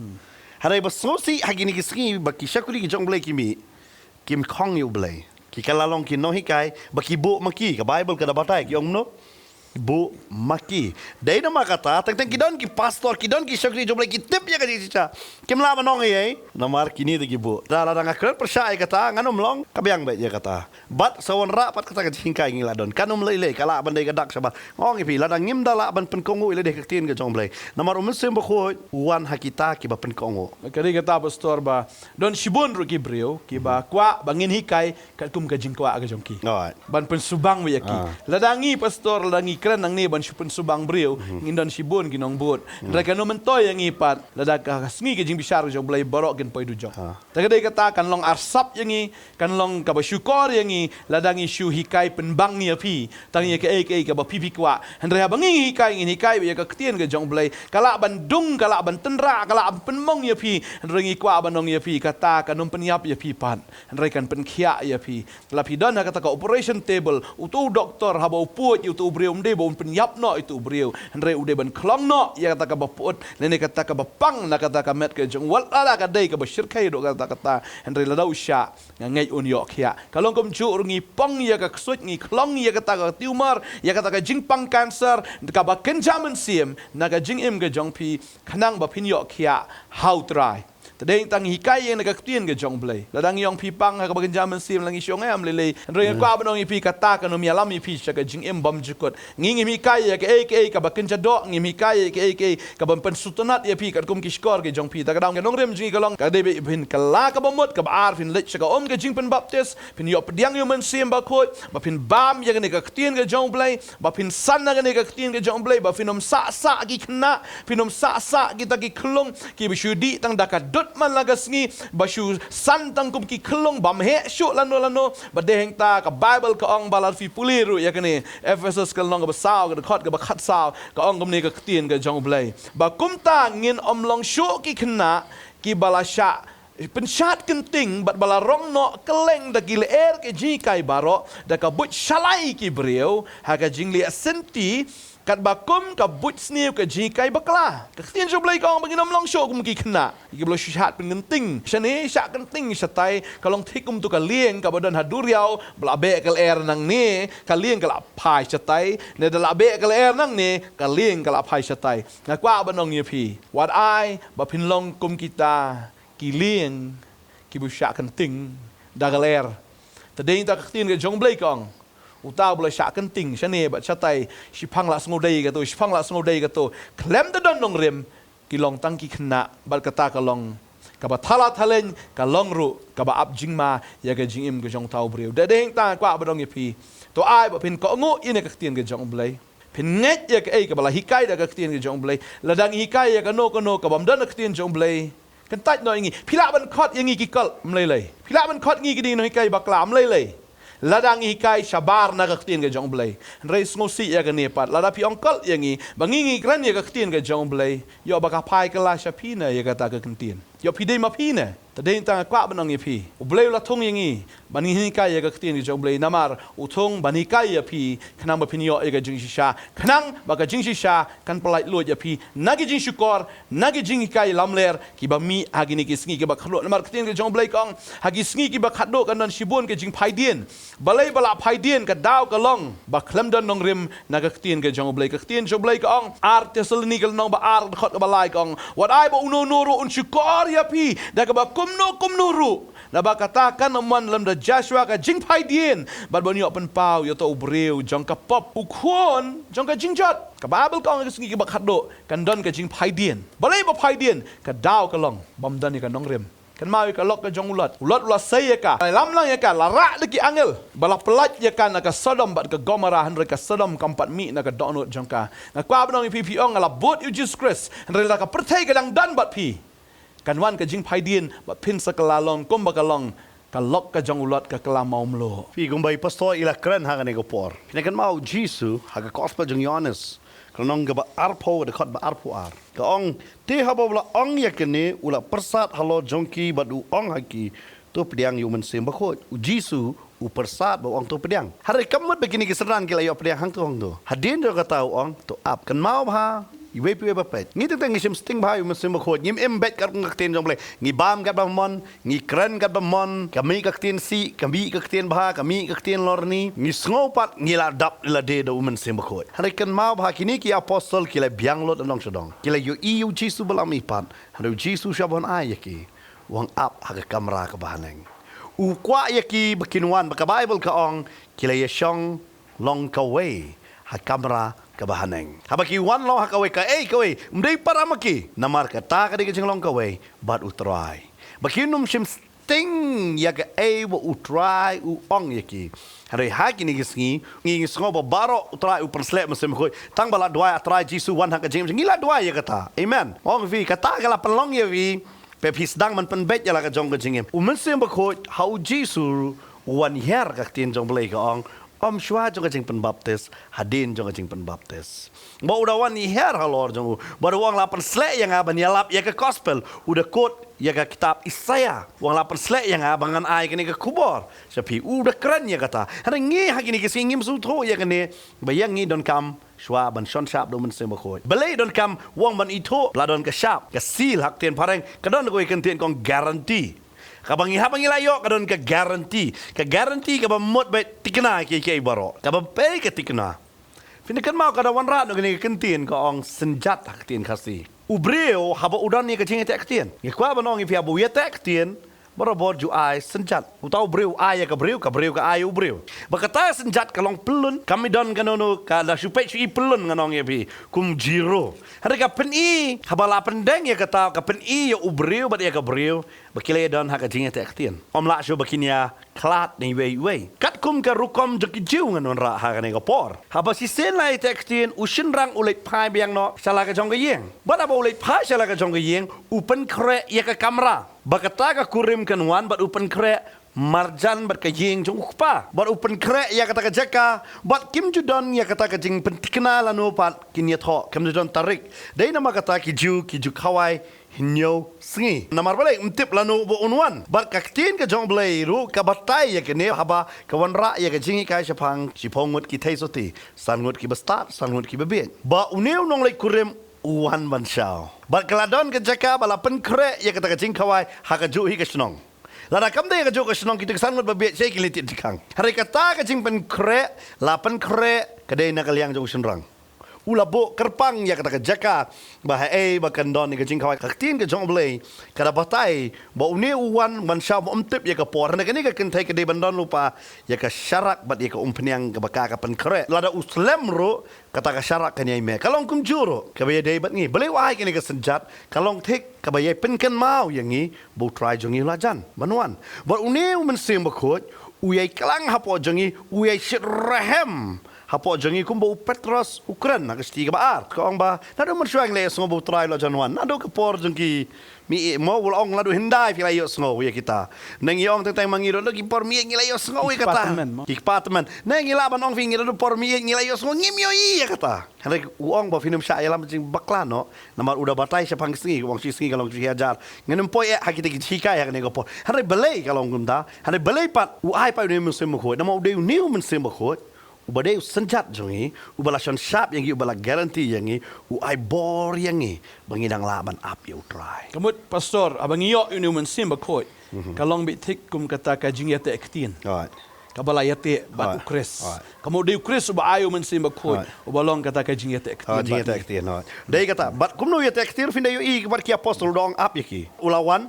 Hynrei ba sngewsih ha kine ki sngi ba ki shakri ki jong U Blei ki mih, kim khong ïa U Blei. Ki ka la long ki nonghikai ba ki buh ma ki, ka Baibl ka da batai, ki ong kumno? Buh ma ki. Dei namar kata, teng teng ki don ki pastor, ki don ki shakri jong U Blei, ki tip ïa ka jingshisha, kim lah ban ong ei ei, namar kine te ki buh. Te lada nga kren pyrshah ïa kata, ngan ym long ka biang beit ïa kata. Bad sa wanrah pat kata ka jinghikai ngi la don. Kan ym lei lei, ka lah ban dei ka dak shabar. Nga ong ïa phi, lada ngim da lah ban pynkohnguh ïa lade ha ka ktien ka jong U Blei, namar U Mynsiem Bakhuid u wan ha kita kiba pynkohnguh. Ka dei kata, Pastor, ba don shibun ruh ki briew kiba kwah ba ngin hikai katkum ka jingkwah ka jong ki. Alright. Ban pynsubang ïa ki. Ah. Lada ngi, Pastor, lada ngi kren nangne ban shu pynsubang briew, ngin don shibun ki nongbud. Hynrei kan ym myntoi ïa ngi pat lada ka sngi ka jingbishar ka jong U Blei baroh kin poi dujok. Ah. Te ka dei kata kan long arsap ïa ngi, kan long kaba shukor ïa ngi, lada ngi shu hikai pynbang ïa phi tang ïa kaei kaei kaba phi phi kwah. Hynrei haba ngi hikai, ngin hikai ïa ka ktien ka jong U Blei, ka lah ban dung, ka lah ban tynrah, ka lah ban pynmong ïa phi. Hynrei ngi kwah ban ong ïa phi, kata kan ym pynïap ïa phi pat, hynrei kan pynkhiah ïa phi. La phi don ha kata ka operation table, uto u doktor haba u pud ïa uto u briew um dei ba un pynïap noh ïa uto u briew, hynrei u dei ban khlong noh ïa kata kaba pud lane kata kaba pang na kata ka met ka jong u. Wat lada ka dei kaba shyrkhei ruh kata kata, hynrei lada u shah, nga ngeit un ïoh khiah. Ka long kumjuh ruh, ngi pong ïa ka ksuid, ngi khlong ïa kata ka tumor, ïa kata ka jingpang cancer kaba kynja mynsiem na ka jingim ka jong phi, khnang ba phin ïoh khiah ha U Trai. Te dei tang hikai ïa ka ktien ka jong U Blei. Lada ngi ong phi pang ha kaba kynja mynsiem la ngi shong em lei lei. Hynrei nga kwah ban ong ïa phi kata kan ym ïalam ïa phi sha ka jingim bymjukut. Ngi ngim hikai ïa kaei kaei kaba kynja doh, ngim hikai ïa kaei kaei kaba pynsngewtynnat ïa phi katkum ki shkor ki jong phi. Te ka daw ka nongrim jong ngi ka long ka dei ba phin kylla kaba mut, kaba ar phin leit sha ka um ka jingpynbaptis, phin ïoh pdiang ïa U Mynsiem Bakhuid, ba phin bam ïa kane ka ktien ka jong U Blei, ba phin san na kane ka ktien ka jong U Blei, ba phin ym sah sah ki khynnah, phin ym sah sah kita ki khyllung kiba shu dih tang da ka dud man la ka sngi, ba shu san tang kum ki khyllung bym heh shuh lano lano. Bad dei hangta ka Baibl ka ong ba lada phi pule ruh ïa kane Ephesus ka lynnong kaba saw, ka dkhot kaba khatsaw, ka ong kumne ka ktien ka jong U Blei, ba kumta ngin ym long shuh ki khynnah kiba la shah pynshad kynting bad ba la rong noh kylleng da ki lyer ki jinghikai baroh, da ka buit shalai ki briew ha ka jingleh synti, katba kum ka buit sniew ka jinghikai bakla. Ka ktien jong U Blei ka ong ba ngin ym long shuh kum ki khynnah kiba la shu shad pynkynting shane, shah kynting shatai. Ka long thik kumto ka lieng kaba don ha duriaw, ba la beh ka lyer nangne, ka lieng ka la phai shatai, ne da la beh ka lyer nangne, ka lieng ka la phai shatai. Nga kwah ban ong ïa phi, wat ai ba phin long kum kita ki lieng kiba shah kynting da ka lyer. Te dei ta ka ktien ka jong U Blei ka ong, uta uba la shah kynting shane bad shatai, shiphang la sngewdei kato, shiphang la sngewdei kato, khlem da don nongrim, ki long tang ki khynnah, bad kata ka long kaba thala thaleng, ka long ruh kaba ap jingma ïa ka jingim ka jong uta u briew. Te dei hangta nga kwah ban ong ïa phi, to ai ba phin kohnguh ïa kane ka ktien ka jong U Blei. Phin ngeit ïa kaei kaba la hikai da ka ktien ka jong U Blei. Lada ngi hikai ïa kano kano kabym don ha ka ktien jong U Blei, kyntait noh ïa ngi. Phi lah ban khot ïa ngi ki cult, ym lei lei. Phi lah ban khot ngi ki dei nonghikai bakla, ym lei lei. Lada ngi hikai shabar na ka ktien ka jong U Blei. Hynrei sngewsih ïa kane pat, lada phi ong cult ïa ngi ba ngi ngi kren ïa ka ktien ka jong U Blei, ïoh ba ka phai kylla sha phi na ïa kata ka ktien. Ïoh phi dei ma phi ne. Te dei tang nga kwah ban ong ïa phi, U Blei u la thung ïa ngi ban ngi hikai ïa ka ktien ka jong U Blei, namar u thung ban hikai ïa phi khnang ba phin ïoh ïa ka jingshisha, khnang ba ka jingshisha kan pyllait luid ïa phi na ki jingshukor, na ki jinghikai lamler kiba mih ha kine ki sngi kiba khatduh. Namar ka ktien ka jong U Blei ka ong, ha ki sngi kiba khatduh kan don shibun ka jingphaidien. Balei ba la phaidien? Ka daw ka long ba khlem don nongrim na ka ktien ka jong U Blei. Ka ktien jong U Blei ka ong, Ar Thessaloni ka lynnong ba ar, dkhot kaba lai ka ong, wat ai ba uno uno ruh un shukor ïa phi da kaba kumno kumno ruh, naba kata kan ym wan lymda jia shuwa ka jingphaidien, bad ban ïoh pynpaw ïa uto u briew jong ka pop, u khun jong ka jingjot. Ka Baibl ka ong ha ki sngi kiba khatduh kan don ka jingphaidien. Balei ba phaidien? Ka daw ka long bym don ïa ka nongrim. Kynmaw ïa ka lok ka jong u Lot. U Lot u la sei ïa ka, la lam lang ïa ka, la rah da ki angel ba la pyllait ïa ka na ka Sodom bad ka Gomorrah, hynrei ka Sodom kam pat mih na ka dohnud jong ka. Nga kwah ban ong ïa phi, phi ong nga la bud ïa u Jesus Christ, hynrei lada ka pyrthei ka dang don bad phi, kan wan ka jingphaidien bad phin sa kylla long kumba ka long ka lok ka jong u Lot, ka kylla mawmluh. Phi kumba i pastor i la kren ha kane ka por, phin kynmaw u Jisu ha ka Gospel jong u Ïoannis ka lynnong kaba arphew, ka dkhot ba arphew ar, ka ong, te haba u la ong ïa kane u la pyrsad halor jong ki bad u ong ha ki, to pdiang ïa u Mynsiem Bakhuid. U Jisu u pyrsad bad u ong to pdiang. Hynrei kam mut ba kine ki synran ki la ïoh pdiang hangto hangto. Hadien jong kata u ong to ap. Kynmaw bha, iwei pa iwei ba peit, ngi teng teng ngi shim sting bha ïa u Mynsiem Bakhuid. Ngim im beit katkum ka ktien jong U Blei. Ngi bam katba mon, ngi kren katba mon, ka mih ka ktien sih, ka mih ka ktien bha, ka mih ka ktien lorni, ngi sngew pat ngi la dap lade da u Mynsiem Bakhuid. Hynrei kynmaw bha, kine ki apostol ki la biang lut na dong sha dong, ki la ïohi ïa u Jisu ba lam i pat. Hynrei u Jisu sha ban ai ïa ki, u ong ap ha ka kamra kaba haneng. U kwah ïa ki ba kin wan, ba ka Baibl ka ong ki la ïashong long kawei ha kamra kaba haneng. Haba ki wan long ha kawei, kaei kawei ym dei para ma ki, namar kata ka dei ka jinglong kawei bad U Trai. Ba kin ym shim sting ïa kaei ba U Trai u ong ïa ki. Hynrei ha kine ki sngi ngi, ngi sngew ba baroh U Trai u pynsleh Mynsiem Bakhuid. Tang ba la duwai, A Trai Jisu, wan ha ka jingim, ngi la duwai ïa kata. Amen. Ong phi, kata ka la pynlong ïa phi, ba phi sdang ban pynbeit ïa la ka jong ka jingim. U Mynsiem Bakhuid ha u Jisu u wan hiar, ka ktien jong U Blei ka ong, ym shuwa jong ka jingpynbaptis, hadien jong ka jingpynbaptis. Ba u da wan hiar halor jong u, ba u da ong, la pynsleh ïa nga ban ïalap ïa ka gospel. U da kut ïa ka kitab Isaïah, u ong, la pynsleh ïa nga ba ngan ai kane ka khubor sha phi. U da kren ïa kata. Hynrei ngi ha kine ki sngi ngim sngewthuh ïa kane, ba ïa ngi donkam shuwa ban shon shap da u Mynsiem Bakhuid. Balei donkam? U ong ban ithuh, la don ka shap, ka seal ha ka ktien phareng, ka don kawei ka ktien ka ong guarantee. Kaba ngi, haba ngi la ïoh, ka don ka guarantee. Ka guarantee kaba mut ba thikna ïa kiei kiei baroh. Kaba pei ka thikna. Phin kynmaw, ka da wanrah noh kane ka ktien ka ong synjat ha ka ktien Khasi. U briew haba u don ïa ka jingïateh ktien. Ngi kwah ban ong ïa phi haba u ïateh ktien, barabor ju ai synjat. Uta u briew u ai ïa ka briew, ka briew ka ai ïa u briew. Ba kata ka synjat ka long pyllun, kam i don kano kano, ka la shu peit shu i pyllun ngan ong ïa phi. Kum zero. Hynrei ka pyni, haba la pyndeng ïa kata, ka pyni ïa u briew bad ïa ka briew. Ba ki la ïa don ha ka jingïateh ktien. Ym lah shuh ba kin ïa khlad na iwei ïa iwei. Katkum ka rukom jong ki Jiw ngan wanrah ha kane ka por. Haba shisien la ïateh ktien u shynrang u leit phai biang noh sha la ka jong ka ïing. Bad haba u leit phai sha la ka jong ka ïing u pynkhreh ïa ka kamra. Ba kata ka kurim kan wan bad u pynkhreh marjan bad ka ïing jong u kpa. Bad u pynkhreh ïa kata ka jaka bad kim ju don ïa kata ka jingpynthikna lano pat kin ïathoh. Kim ju don tarik. Dei namar kata ki Jiw ki ju khawai hynñiew sngi. Namar balei ym tip lano ba un wan. Bad ka ktien ka jong U Blei ruh ka batai ïa kane haba ka wanrah ïa ka jinghikai shaphang shiphew ngut ki theisotti, san ngut ki bastad, san ngut ki babieit. Ba une u nongleit kurim u wan ban shaw. Bad ka la don ka jaka ba la pynkhreh ïa kata ka jingkhawai ha kajuh hi ka shnong. Lada kam dei ha kajuh ka shnong kito ki san ngut babieit shaei kin leit thied jingkhang. Hynrei kata ka jingpynkhreh la pynkhreh ka dei na ka liang jong u shynrang. U la buh kyrpang ïa kata ka jaka ba haei ba kan don ïa ka jingkhawai. Ka ktien ka jong U Blei ka da batai ba une u wan ban shaw ba ym tip ïa ka por. Na kane ka kynthei ka dei ban don lypa ïa ka sharak bad ïa ka umphniang kaba ka ka pynkhreh. Lada u slem ruh kata ka sharak kan ïai meh. Ka long kumjuh ruh kaba ïadei bad ngi. Balei u ai kane ka synjat? Ka long thik kaba ïai pynkynmaw ïa ngi ba U Trai jong ngi u la jan ban wan. Bad une u Mynsiem Bakhuid u ïai klang hapoh jong ngi, u ïai shit rhem hapoh jong ngi kumba u Petros u kren ha ka shithi kaba ar. Ka ong ba naduh mynshuwa ngi la ïohsngew ba U Trai u la jan wan. Naduh ka por jong ki mei mo, u la ong naduh hyndai phi la ïohsngew ïa kita. Ne ngi ong teng teng ma ngi ruh naduh ki por mei ngi la ïohsngew ïa kata. Ki kpa tymmen mo. Ki kpa tymmen. Ne ngi lah ban ong phi ngi naduh por mei ngi la ïohsngew ngim ïohi ïa kata. Hynrei u ong ba phin ym shah ïalam jingbakla noh. Namar u da batai shaphang ki sngi, u ong shi sngi ka long shi hajar. Ngin ym poi eh ha kita ki jinghikai ha kane ka por. Hynrei balei ka long kumta? Hynrei balei pat u ai pat une u Mynsiem Bakhuid? Namar u dei une u Mynsiem Bakhuid uba dei u synjat jong ngi, uba la shon shap ïa ngi, uba la guarantee ïa ngi, u ai bor ïa ngi ba ngi dang lah ban ap ïa U Trai. Ka mut pastor, haba ngi ïoh une u Mynsiem Bakhuid, ka long beit thik kum kata ka jingïateh ktien. Right. Kaba la ïateh bad u Khrist. Ka mut dei u Khrist uba ai u Mynsiem Bakhuid uba long kata ka jingïateh ktien. Dei kata bad kumno ïateh ktien, phin da ïohi bad ki apostol u da ong ap ïa ki. U la wan,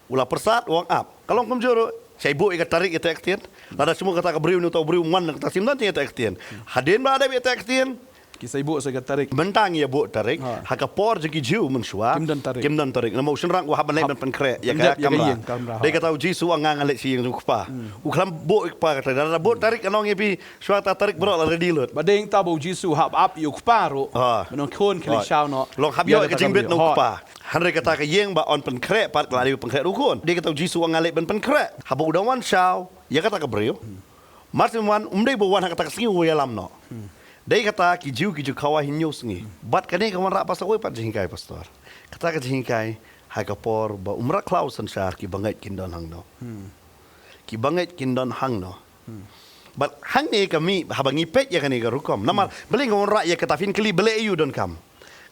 u la pyrsad, u ong ap. Ka long kumjuh ruh, shai buh ïa ka tarik ïateh ktien. Lada shu mut kata ka briew ne uta u briew um wan na kata, sim don jingïateh ktien. Hadien ba la dep ïateh ktien, ki sa buh sa ka tarik. Mynta ngi ïa buh tarik ha ka por jong ki Jiw mynshuwa. Kim don tarik. Kim don tarik. Namar u shynrang u hap ban leit ban pynkhreh ïa ka kamra. Dei kata u Jisu u ong nga ngan leit sha ïing jong u Kpa. U khlem buh ïa u Kpa ka tarik. Lada buh tarik, ngan ong ïa phi shuwa kata tarik baroh la ready lut. Ba dei kata ba u Jisu u hap ap ïa u Kpa ruh. Ba nang khun khie leit shaw noh. Long hap ïoh ïa ka jingbit na u Kpa. Hynrei kata ka ïing ba yn pynkhreh pat ka la dei ban pynkhreh ruh khun. Dei kata u Jisu u ong nga leit ban pynkhreh. Haba u dang wan shaw ïa kata ka briew. Mar shu wan, um dei ba u wan ha kata ka sngi u ïalam noh. Dei kata ki Jiw ki ju khawai hynñiew sngi. Bad kane ka wanrah ba sa kawei pat jinghikai, pastor. Kata ka jinghikai ha ka por ba um rakhlaw synshar, ki bangeit kin don hangno. Ki bangeit kin don hangno. Bad hangne ka mih haba ngi peit ïa kane ka rukom. Namar balei nga wanrah ïa kata, phin kylli balei aiu donkam.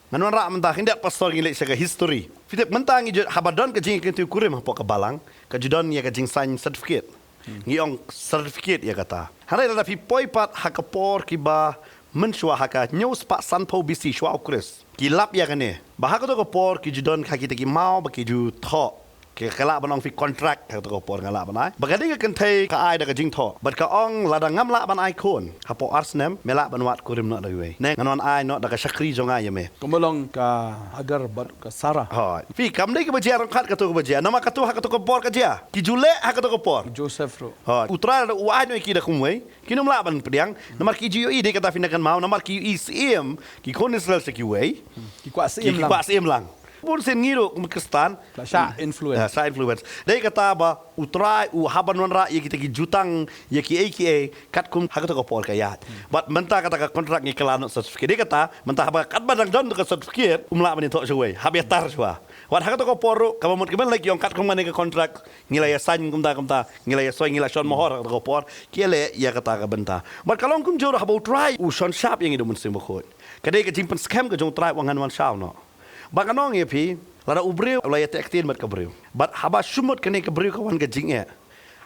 Ngan wanrah mynta, khyndiat pastor ngi leit sha ka history. Phi tip mynta ngi ju, haba don ka jingïakynthiew kurim hapoh ka balang, ka ju don ïa ka jingsaiñ certificate. Ngi ong certificate ïa kata. Hynrei lada phi poi pat ha ka por kiba mynshuwa ha ka hynñiew spah sanphew B C shuwa u Khrist. Ki lap ïa kane. Ba ha kato ka por ki ju don ha kita ki maw ba ki ju thoh. Ki, ka lah ban ong phi contract ha kato ka por nga lah ban ai. Ba ka dei ka kynthei ka ai da ka jingthoh. Bad ka ong lada ngam lah ban ai khun hapoh ar snem, me lah ban wad kurim noh da iwei. Ne ngan wan ai noh da ka shakri jong nga ïa me. Kumba long ka Hagar bad ka Sarah. Hooid. Phi, kam dei kaba jia ryngkat kato kaba jia. Namar kato ha kato ka por ka jia. Ki ju leh ha kato ka por. Joseph ruh. Hooid. U Trai lada u ai noh ïa ki da kumwei, kin ym lah ban pdiang. Namar ki ju ïohi, dei kata phin da kynmaw, namar ki ïohi syiem ki khun Israel sha kiwei. Ki kwah syiem lang. Ki kwah syiem lang. Bun sien ngi ruh kum Khristan. La shah influence. La shah influence. Dei kata ba U Trai u hap ban wanrah ïa kita ki jutang, ïa kiei kiei, katkum ha kato ka por ka ïaid. Bad mynta kata ka contract ngi kylla noh certificate. Dei kata, mynta haba katba dang don ka certificate, um lah ban ïathoh shawei. Hap ïatar shuwa. Wat ha kato ka por ruh, kaba mut kaba leh ki ong katkum kane ka contract, ngi la ïa sign kumta kumta, ngi la ïa soi, ngi la shon mohor ha kato ka por, ki ïa leh ïa kata ka bynta. Bad ka long kumjuh ruh haba U Trai u shon shap ïa ngi da U Mynsiem Bakhuid. Ka dei ka jingpynskhem ka jong U Trai u ong ngan wan shaw noh. Ba ngan ong ïa phi, lada u briew u la ïateh ktien bad ka briew. Bad haba shu mut kane ka briew ka wan ka jingeh.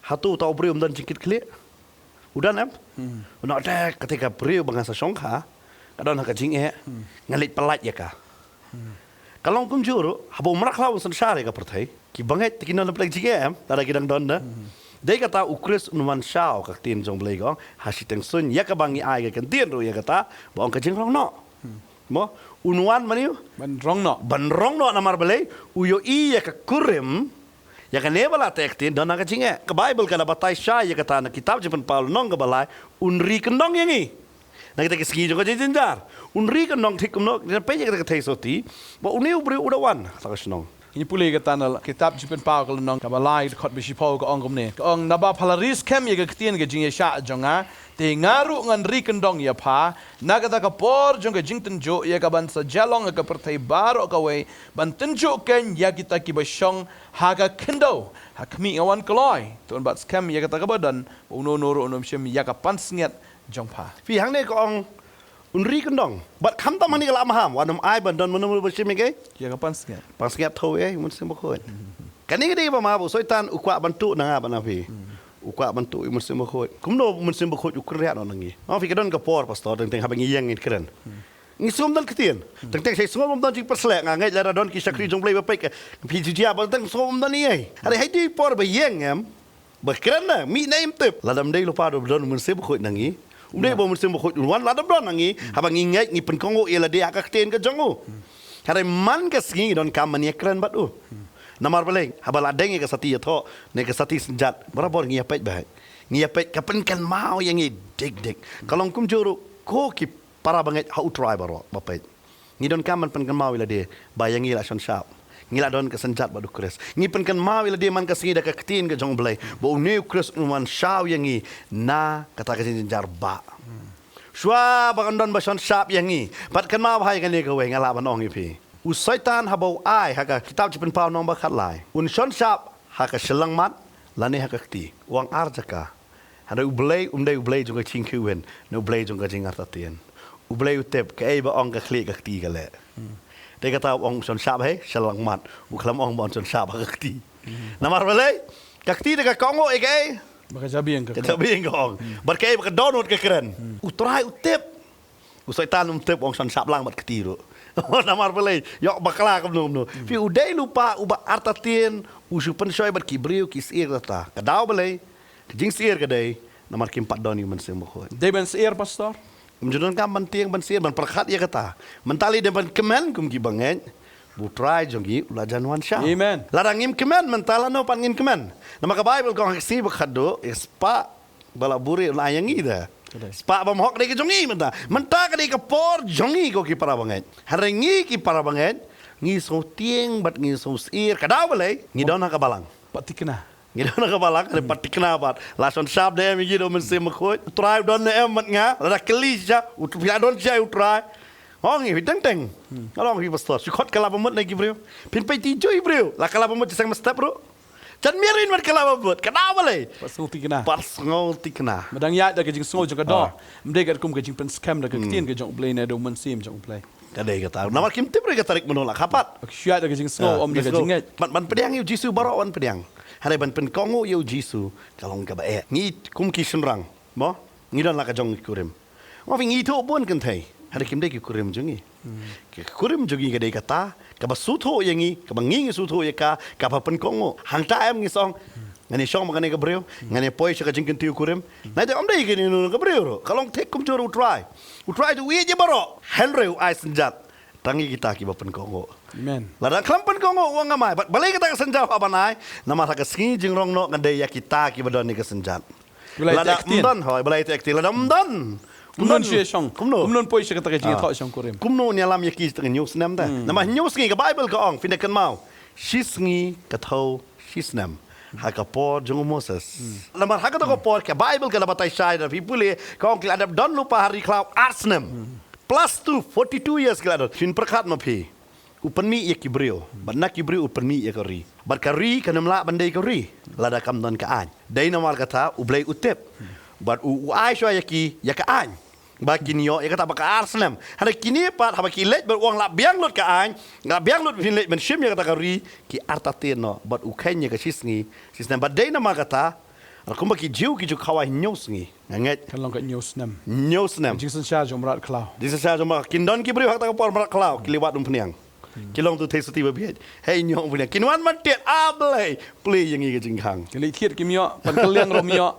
Hato uta u briew um don jingkitkhlieh? U don em? Hmm. U ong, "Te, kata ka briew ba nga sa shongkha, ka don ha ka jingeh, hmm, ngan leit pyllait ïa ka." Hmm. Ka long kumjuh ruh, haba u mrad khlaw un synshar ïa ka pyrthei, ki bangeit te kin don na pdeng jingeh em, lada ki dang don da. Dei kata u Khrist un wan shaw, ka ktien jong Blei ka ong, ha shiteng suiñ, ïa kaba ngi ai ka kyntien ruh ïa kata, ba ong ka jingrong noh. Mo, un wan mano? Ban rong noh. Ban rong noh namar balei, u ïohi ïa ka kurim, ïa kane ba la teh ktien, don ha ka jingeh. Ka Baibl ka la batai shai ïa kata na kitab Jingpynpaw lynnong kaba lai, un ri kyndong ïa ngi. Na kita ki sngi jong ka jingjynjar. Un ri kyndong thik kumno, ngi peit ïa kita ki theisotti. Ba une u briew u da wan, kata ka shnong. Ngi pule ïa kata na kitab Jingpynpaw ka lynnong kaba lai dkhot ba shiphew ka ong kumne. Ka ong naba pha la ri skhem ïa ka ktien ka jingïaishah jong nga. Te nga ruh ngan ri kyndong ïa pha. Na kata ka por jong ka jingtynjuh ïa kaban sa jia long ha ka pyrthei baroh kawei. Ban tynjuh kein ïa kita kiba shong ha ka khyndew. Ha khmih nga wan kloi. To un bat skhem ïa kata kaba don. Uno uno ruh un ym shim ïa ka pansngiat jong pha. Phi hangne ka ong un ri kyndong. Bad khamtam hangne ka la maham. Wat nym ai ban don mano mano ba shim ïa kaei. Ïa ka pansngiat. Pansngiat thaw ïa u Mynsiem Bakhuid. Kane ka dei ba ma ba u Soitan u kwah ban tuh na nga bad na phi. U kwah ban tuh ïa u Mynsiem Bakhuid. Kumno u Mynsiem Bakhuid u kren noh na ngi. Ma phi ka don ka por pastor teng teng haba ngi ïeng ngin kren. Ngi sngewbha don ktien. Teng teng sa sngewbha don jingpyrsleh nga ngeit lada don ki shakri jong Blei ba peit ka. Phi ju jia ba teng sngewbha don ïa. Hynrei ha dei por ba ïeng em. Ba kren na, mih na im tip. Lada ym dei lypa da ba don u Mynsiem Bakhuid na ngi. Ym dei ba u Mynsiem Bakhuid un wan lada ba don na ngi. Haba ngi ngeit ngi pynkohnguh ïa lade ha ka ktien ka jong u. Hynrei man ka sngi ngi donkam ban ïakren bad u. Namar balei, haba la deng ïa ka sati ïathoh, ne ka sati synjat. Barabor ngi ïa peit bha. Ngi ïa peit ka pynkynmaw ïa ngi dik dik. Ka long kumjuh ruh, ko ki para bangeit ha U Trai baroh, ba peit. Ngi donkam ban pynkynmaw ïa lade, ba ïa ngi la shon shap. Ngi la don ka synjat bad U Khrist. Ngi pynkynmaw ïa lade man ka sngi da ka ktien ka jong U Blei. Ba une U Khrist un wan shaw ïa ngi na kata ka jingjynjar ba. Shuwa ba kan don ba shon shap ïa ngi. Bad kynmaw bha ïa kane kawei nga lah ban ong ïa phi. U Soitan haba u ai ha ka kitab Jingpynpaw lynnong ba khatlai. Un shon shap ha ka shyllangmat lane ha ka kti. U ong ar jaka. Hynrei U Blei, um dei U Blei jong ka jingkhih win, ne U Blei jong ka jingartatien. U Blei u tip, kaei ba ong ka khlieh ka kti ka leh. Te kata u ong shon shap hei, shyllangmat. U khlem ong ba un shon shap ha ka kti. Namar balei, ka kti te ka kohnguh ïa kaei. Ba ka jabieng ka. Ka jabieng ka ong. Bad kaei ba ka dohnud ka kren. U Trai u tip. U Soitan um tip ong shon shap lang bad kti ruh. Namar balei, ïoh bakla kumno kumno. Phi u dei lypa, uba artatien, u shu pynshoi bad ki briew ki syier kata. Ka daw balei, ka jingsyier ka dei, namar kim pat don ïa u Mynsiem Bakhuid. Dei ban syier, Pastor? Ym ju donkam ban tieng ban syier, ban pyrkhat ïa kata. Mynta lei dei ban kmen kum ki bangeit. Ba U Trai jong ngi, u la jan wan shaw. Amen. Lada ngim kmen, mynta lano pat ngin kmen. Namar ka Baibl ka ong ha ka sngi ba khatduh, ïa spah ba la buhrieh un ai ïa ngi da. Ka dei. Spah bymhok dei ka jong ngi mynta. Mynta ka dei ka por jong ngi ko ki para bangeit. Hynrei ngi ki para bangeit, ngi sngewtieng bad ngi sngewsyier. Ka daw balei, ngi don ha ka balang. Pat thikna. Ngi don ha ka balang, hynrei pat thikna pat. La shon shap ne em ïa ngi da u Mynsiem Bakhuid. U Trai u don ne em bad nga, lada kylli sha, u Trai, phi la don sha U Trai. Ong ïa phi teng teng. Nga ong ïa phi pastor, shu khot kylla bamut na ki briew. Phin peit ki juh ki briew, la kylla bamut sha seng mynstep ruh. Jan miet ruh yn wan kylla bamut, ka daw balei. Pat sngewthikna. Pat sngewthikna. Ba dang ïaid da ka jingsngew jong ka doh. Ym dei katkum ka jingpynskhem da ka ktien ka jong U Blei ne da u Mynsiem jong U Blei. Ka dei kata. Namar kim tip ruh ka tarik mynno la kha pat. Shu ïaid da ka jingsngew, ym da ka jingngeit. Ban, ban pdiang ïa u Jisu baroh wan pdiang. Hynrei ban pynkohnguh ïa u Jisu, ka long kaba eh. Ngi kum ki shynrang. Mo? Ngi don la ka jong ki kurim. Mo phi, ngi ithuh bun kynthei. Hynrei kim dei ki kurim jong ngi. Ki kurim jong ngi ka dei kata, kaba sngewthuh ïa ngi, kaba ngi ngi sngewthuh ïa ka, kaba pynkohnguh. Hangta em ngi ong, ngan ïa shong bad kane ka briew, ngan ïa poi sha ka jingkyntiew kurim. Nangta ym dei kane ka briew ruh, ka long thik kumjuh ruh U Trai. U Trai u ïeit ïa baroh, hynrei u ai synjat tang ïa kita kiba pynkohnguh. Amen. Lada khlem pynkohnguh u ong ngam ai, bad balei kata ka synjat haba nai, namar ha ka sngi jingrong noh kan dei ïa kita kiba don ïa ka synjat. Lada ym don, hooid, balei te ktien, lada ym don. Kumno shu ïa shong? Kumno? Kumno poi sha kata ka jingïathoh shongkurim? Kumno un ïalam ïa ki tang hynñiew snem te? Namar hynñiew sngi ka Baibl ka ong, phin da kynmaw. Shi sngi ka thew shi snem. Ha ka por jong u Moses. Namar ha kata ka por ka Baibl ka la batai shai da phi pule, ka ong ki la dep don lypa ha ri khlaw ar snem. Plus two, forty-two years ki la don. Phin pyrkhat ma phi. U pynmih ïa ki briew, bad na ki briew u pynmih ïa ka ri. Bad ka ri kan ym lah ban dei ka ri lada kam don ka aiñ. Dei namar kata U Blei u tip. Bad u, u ai shuwa ïa ki ïa ka aiñ. Ba kin ïoh ïa kata ba ka ar snem. Hynrei kine pat haba ki leit bad u ong la biang lut ka aiñ, la biang lut phin leit ban shim ïa kata ka ri, ki artatien noh bad u kheiñ ïa ka shi sngi, shi snem. Bad dei namar kata, kumba ki Jiw ki ju khawai hynñiew sngi. Nga ngeit. Kan long ka hynñiew snem. Hynñiew snem. Jingsynshar jong u mrad khlaw. Jingsynshar jong u mrad. Kin don ki briew ha kata ka por mrad khlaw, ki la wad umphniang. Ki long tu thei sati ba bieit. Hei ñiong pynïa. Kin wan man tied, A Blei, plie ïa ngi ka jingkhang. Ki leit thied kim ïoh, ban kylliang ruh ym ïoh.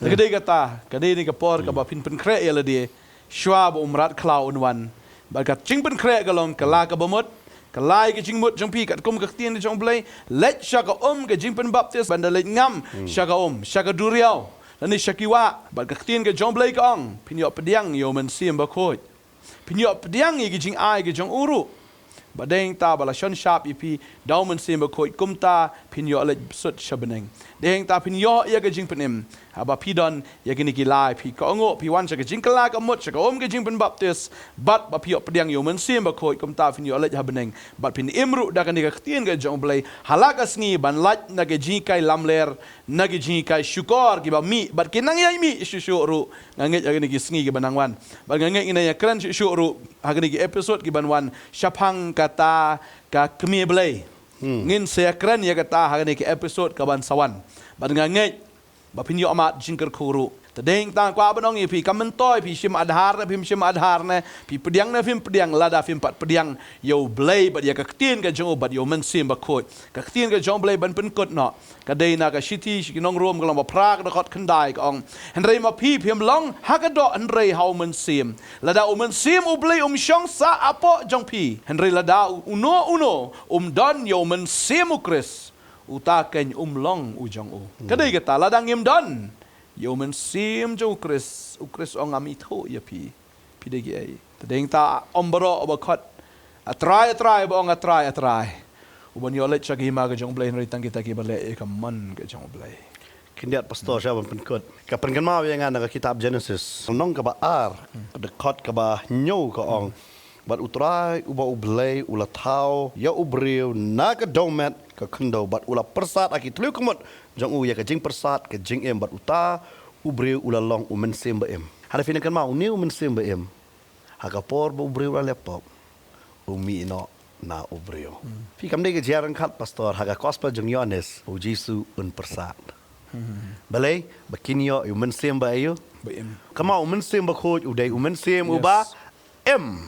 Te ka dei kata, ka dei ne ka por kaba phin pynkhreh ïa lade. Shuwa ba u mrad khlaw un wan. Bad ka jingpynkhreh ka long ka la kaba mut, ka la ïa ka jingmut jong phi katkum ka ktien jong U Blei. Leit sha ka um ka jingpynbaptis, ban da leit ngam sha ka um, sha ka duriaw, lane sha ki wah. Bad ka ktien ka jong U Blei ka ong, phin ïoh pdiang ïa u Mynsiem Bakhuid. Phin ïoh pdiang ïa ki jingai ki jong u ruh. Ba dei hangta ba la shon shap ïa phi da u Mynsiem Bakhuid, kumta phin ïoh leit sut sha bneng. Dei hangta phin ïoh ïa ka jingpynim. Haba phi don ïa kine ki lai, phi kohnguh, phi wan sha ka jingkylla ka mut, sha ka um ka jingpynbaptis, bad ba phi ïoh pdiang ïa u Mynsiem Bakhuid, kumta phin ïoh leit ha bneng. Bad phin im ruh da kane ka ktien ka jong U Blei ha la ka sngi, ban lait na ka jinghikai lamler, na ka jinghikai shukor kiba mih bad ki nongïaid mih shuh shuh ruh. Nga ngeit ha kine ki sngi kiban nang wan, bad nga ngeit ngin ïakren shuh shuh ruh ha kine ki episode kiban wan shaphang kata ka Kmie Blei. Ngin sa ïakren ïa kata ha kane ki episode kaban sa wan. Bad nga ngeit ba phin ïoh mad jingkyrkhu ruh. Te dei hangta nga kwah ban ong ïa phi, ka myntoi phi shim Aadhaar ne phim shim Aadhaar ne, phi pdiang ne phim pdiang, lada phim pat pdiang ïa U Blei bad ïa ka ktien ka jong u bad ïa u Mynsiem Bakhuid, ka ktien ka jong U Blei ban pynkut noh, ka dei na ka shithi sha ki nong Rom, ka lynnong ba phra, ka dkhot khyndai, ka ong: Hynrei ma phi phim long ha ka doh hynrei ha u Mynsiem, lada u Mynsiem U Blei um shong sah hapoh jong phi. Hynrei lada uno uno um don ïa u Mynsiem u Khrist, uta keiñ um long u jong u. Ka dei kata, lada ngim don ïa u Mynsiem jong u Khrist, u Khrist ong, ngam ithuh ïa phi, phi dei kiei. Te dei hangta ym baroh ba khot, A Trai, A Trai, ba ong, A Trai, A Trai, u ban ïoh leit sha ka hima ka jong U Blei, hynrei tang kita kiba leh ïa ka mon ka jong U Blei. Khyndiat, Pastor, sha ban pynkut, ka pynkynmaw ïa nga na ka kitab Genesis, lynnong kaba ar, ka dkhot kaba hynñiew, ka ong: Bad U Trai uba U Blei u la thaw ïa u briew na ka dewmet ka khyndew, bad u la pyrsad ha ki thliew kamut jong u ïa ka jingpyrsad ka jingim, bad uta u briew u la long u mynsiem ba im. Hynrei phin kynmaw, une u mynsiem ba im, ha ka por ba u briew u la leh pop, u mih noh na u briew. Phi, kam dei ka jia ryngkat, Pastor, ha ka Gospel jong u Ïoannis, u Jisu un pyrsad. Balei? Ba kin ïoh ïa u mynsiem ba ïoh, ba im. Kynmaw, u Mynsiem Bakhuid u dei u Mynsiem uba im.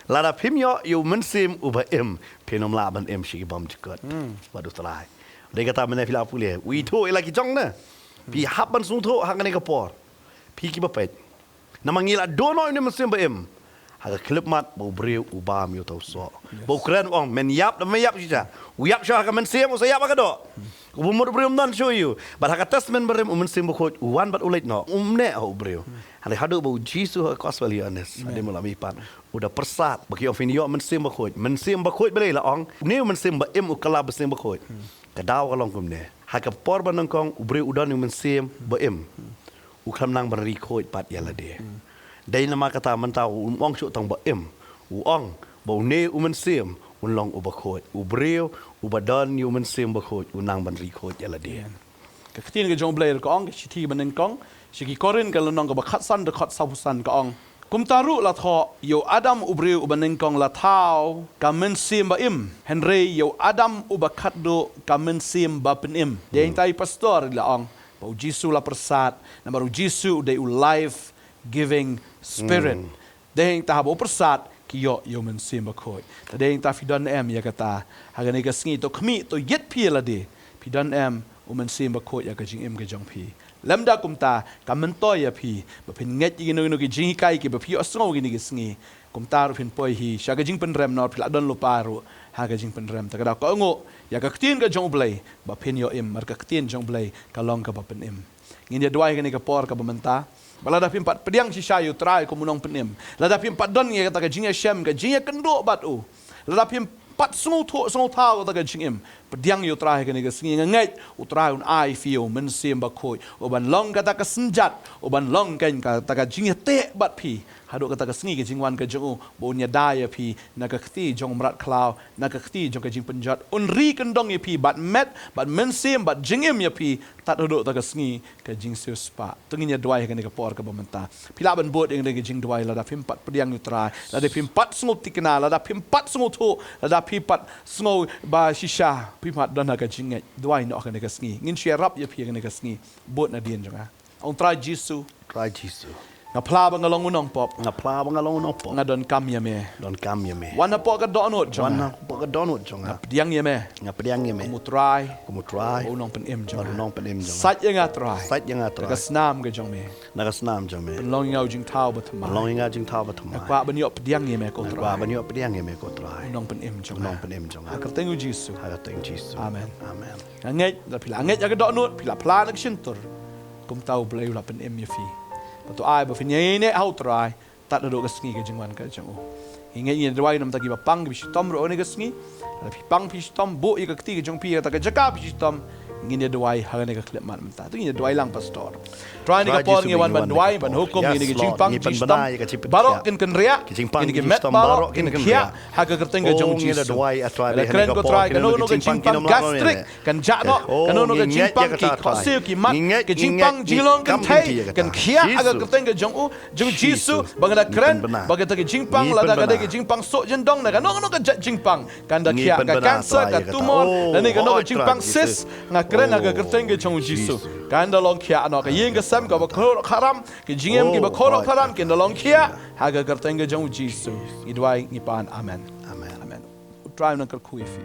Lada phim ïoh ïa u Mynsiem uba im, phin ym lah ban im sha ki bymjukut bad U Trai. Dei kata mynne phi la pule, u ithuh ïa la ki jong ne. Phi hap ban sngewthuh ha kane ka por, phi kiba peit. Namar ngi la duh noh ïa une u Mynsiem ba im ha ka khyllipmat ba u briew u bam ïa uta u soh. Ba u kren u ong, men ïap, da men ïap shisha. U ïap shuwa ha ka mynsiem, u sa ïap ha ka doh. Uba mut u briew um don shuh ïa u. Bad ha ka Testament Barim u Mynsiem Bakhuid u wan bad u leit noh, um neh ha u briew. Hynrei haduh ba u Jisu ha ka Gospel Ïoannis, hadien ba u la mihpat, u da pyrsad. Ba ki ong, phin ïoh Mynsiem Bakhuid. Mynsiem Bakhuid balei la ong? Une u Mynsiem ba im u kylla Mynsiem Bakhuid. Ka daw ka long kumne, ha ka por ba nyngkong u briew u don ïa u mynsiem ba im, u khlem nang ban ri khuid pat ïa lade. Dei namar kata mynta um ong shuh tang ba im, u ong ba une u mynsiem un long uba khuid. U briew uba don ïa u Mynsiem Bakhuid u nang ban ri khuid ïa lade. Ka ktien ka jong U Blei ka ong, ka shithi ba nyngkong sha ki Korinth, ka lynnong kaba khatsan, dkhot sawphew san, ka ong: Kumta ruh la thoh, ïa u Adam u briew uba nyngkong la thaw ka mynsiem ba im, hynrei ïa u Adam uba khatduh ka mynsiem ba pynim. Dei hangta i Pastor i la ong ba u Jisu la pyrsad, namar u Jisu u dei u life giving spirit. Dei hangta haba u pyrsad ki ïoh ïa u Mynsiem Bakhuid. Te dei hangta, phi don em ïa kata ha kane ka sngi? To khmih, to ïit phi ïa lade. Phi don em u Mynsiem Bakhuid ïa ka jingim ka jong phi? Lymda kumta, ka myntoi ïa phi ba phin ngeit ïa kino kino ki jinghikai kiba phi ïohsngew kine ki sngi. Kumta ruh phin poi hi sha ka jingpynrem, namar phi la don lypa ruh ha ka jingpynrem. Te ka daw kohnguh ïa ka ktien ka jong U Blei ba phin ïoh im, namar ka ktien jong U Blei ka long kaba pynim. Ngin ïa duwai ha kane ka por kaba mynta ba lada phim pat pdiang shisha ïa U Trai kum u Nongpynim, lada phim pat don ïa kata ka jingïashem, ka jingïakynduh bad u, lada phim pat sngewthuh sngewthaw kata ka jingim, pdiang ïa U Trai ha kane ka sngi. Nga ngeit U Trai un ai phi ïa u Mynsiem Bakhuid u ban long kata ka synjat, u ban long keiñ kata ka jingïateh bad phi haduh kata ka sngi ka jingwan ka jong u, ba un ïada ïa phi na ka kti jong u mrad khlaw, na ka kti jong ka jingpynjot. Un ri kyndong ïa phi bad met, bad mynsiem, bad jingim ïa phi tad haduh kata ka sngi ka jingsiewspah. To ngin ïa duwai ha kane ka por kaba mynta. Phi lah ban bud ïa kane ka jingduwai lada phim pat pdiang ïa U Trai, lada phim pat sngewthikna, lada phim pat sngewthuh, lada phi pat sngew ba shisha phim pat don ha ka jingngeit. Duwai noh ha kane ka sngi. Ngin shu ïarap ïa phi ha kane ka sngi. Bud nadien jong nga. Ong, Trai Jisu. Trai Jisu. Nga phla ba nga long u nongpop. Nga phla ba nga long u nongpop. Nga donkam ïa me. Donkam ïa me. Wan hapoh ka dohnud jong nga. Wan hapoh ka dohnud jong nga. Nga pdiang ïa me. Nga pdiang ïa me. Kum u Trai. Kum u Trai. Kum u nongpynim jong nga. Kum u nongpynim jong nga. Sait ïa nga Trai. Sait ïa nga Trai. Ka snam ka jong me. Na ka snam jong me. Pynlong ïa nga u jingthaw ba thymmai. Pynlong ïa nga u jingthaw ba thymmai. Nga kwah ban ïoh pdiang ïa me ko Trai. Nga kwah ban ïoh pdiang ïa me ko Trai. U nongpynim jong nga. U nongpynim jong nga. Ha ka kyrteng u Jisu. Ha ka kyrteng u Jisu. Amen. Amen. Nga ngeit, lada phi la ngeit ha ka dohnud, phi la phla na ka shyntur. Kumta u Blei u la pynim ïa phi. Bad to ai ba phin ïaineh ha u Trai. Tad haduh ka sngi ka jingwan ka jong u. Ngi ngeit ngin ïa duwai namar ki ba pang ki ba shitom ruh ha kane ka sngi. Lada phi pang phi shitom, buh ïa ka kti ka jong phi ha kata ka jaka phi shitom. Ngin ïa duwai ha kane ka khyllipmat mynta. To ngin ïa duwai lang pastor. Trai, ha kane ka por ngi wan ban duwai ban hukum ïa kine ki jingpang jingshitom baroh kin kynriah, kine ki met baroh kin khiah ha ka kyrteng ka jong u Jisu. Nga kren ko Trai, kano kano ka jingpang gastric kan jah noh, kano kano ka jingpang ki khohsiew ki mat, ka jingpang jinglong kynthei kan khiah ha ka kyrteng ka jong u, jong u Jisu. Ba nga da kren ba kata ka jingpang, lada ka dei ka jingpang suh jyndong, na kano kano ka jait jingpang kan da khiah, ka cancer, ka tumor, lane kano ka jingpang cyst, nga kren ha ka kyrteng ka jong u Jisu. Kan da long khiah noh, ka ïing ka sem kaba khroh kharam, ki jingim kiba khroh kharam kin da long khiah ha ka kyrteng ka jong u Jisu. Ngi duwai ngi pan, amen. Amen. U Trai un nang kyrkhu ïa phi.